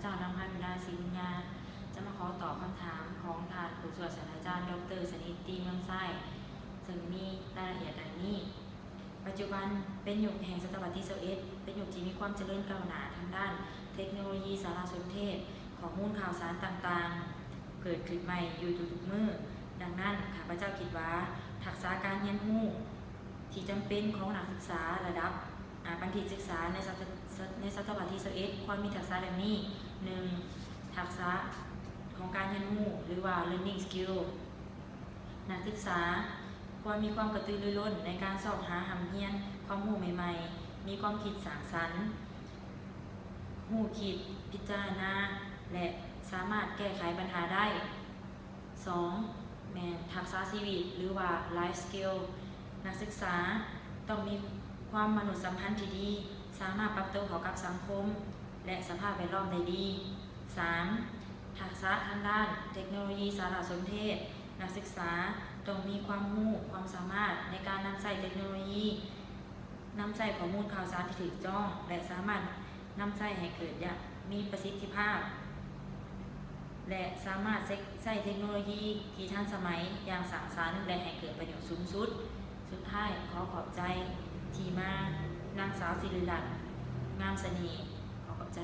ເຈົ້ານຳພາ ດຸລາ ສີບຸນຍາ ຈະມາຂໍຕອບຄຳຖາມຂອງທ່ານຜູ້ຊ່ວຍສາດສະດາຈານ ດອກເຕີ ສະໜິດ ຕີເມືອງຊາຍ ເຊິ່ງມີລາຍລະອຽດດັ່ງນີ້. ປັດຈຸບັນເປັນຍຸກແຫ່ງສະຕະວັດທີຊາວເອັດ ເປັນຍຸກທີ່ມີຄວາມຈະເລີນກ້າວໜ້າທາງດ້ານເທັກໂນໂລຢີສາລະສົນເທດ, ຂໍ້ມູນຂ່າວສານຕ່າງໆ ເກີດຂຶ້ນໃໝ່ຢູ່ທຸກໆມື້. ດັ່ງນັ້ນ, ຂ້າພະເຈົ້າຄິດວ່າທັກສະການຮຽນຮູ້ທີ່ຈຳເປັນຂອງນັກສຶກສາລະດັບ ອາ ບັນທິດສຶກສາໃນສະຕະ ໃນສະຕະວັດທີຊາວເອັດ ຄວນມີທັກສະດັ່ງນີ້: ໜຶ່ງ ທັກສະຂອງການຮຽນຮູ້ ຫຼືວ່າ learning skill. ນັກສຶກສາຄວນມີຄວາມກະຕືລືລົ້ນໃນການຊອກຫາຮ່ຳຮຽນຄວາມຮູ້ໃໝ່ໆ, ມີຄວາມຄິດສ້າງສັນ, ຮູ້ຄິດ, ພິຈາລະນາ ແລະ ສາມາດແກ້ໄຂບັນຫາໄດ້. ສອງ ແມ່ນທັກສະຊີວິດ ຫຼືວ່າ life skill. ນັກສຶກສາຕ້ອງມີຄວາມມະນຸດສຳພັນທີ່ດີ, ສາມາດປັບໂຕເຂົ້າກັບສັງຄົມ ແລະ ສະພາບແວດລ້ອມໄດ້ດີ. ສາມ ທັກສະທາງດ້ານເທັກໂນໂລຢີສາລະສົນເທດ. ນັກສຶກສາຕ້ອງມີຄວາມຮູ້, ຄວາມສາມາດໃນການນຳໃຊ້ເທັກໂນໂລຢີ, ນຳໃຊ້ຂໍ້ມູນຂ່າວສານທີ່ຖືກຕ້ອງ ແລະ ສາມາດນຳໃຊ້ໃຫ້ເກີດຢ່າງມີປະສິດທິພາບ ແລະ ສາມາດໃຊ້ ໃຊ້ເທັກໂນໂລຢີທີ່ທັນສະໄໝຢ່າງສ້າງສັນ ແລະ ໃຫ້ເກີດປະໂຫຍດສູງສຸດ. ສຸດທ້າຍ, ຂໍຂອບໃຈທີ່ມາ, ນາງສາວ ສິລິລັດ ງາມສະເໜ່. ຂໍຂອບໃຈ.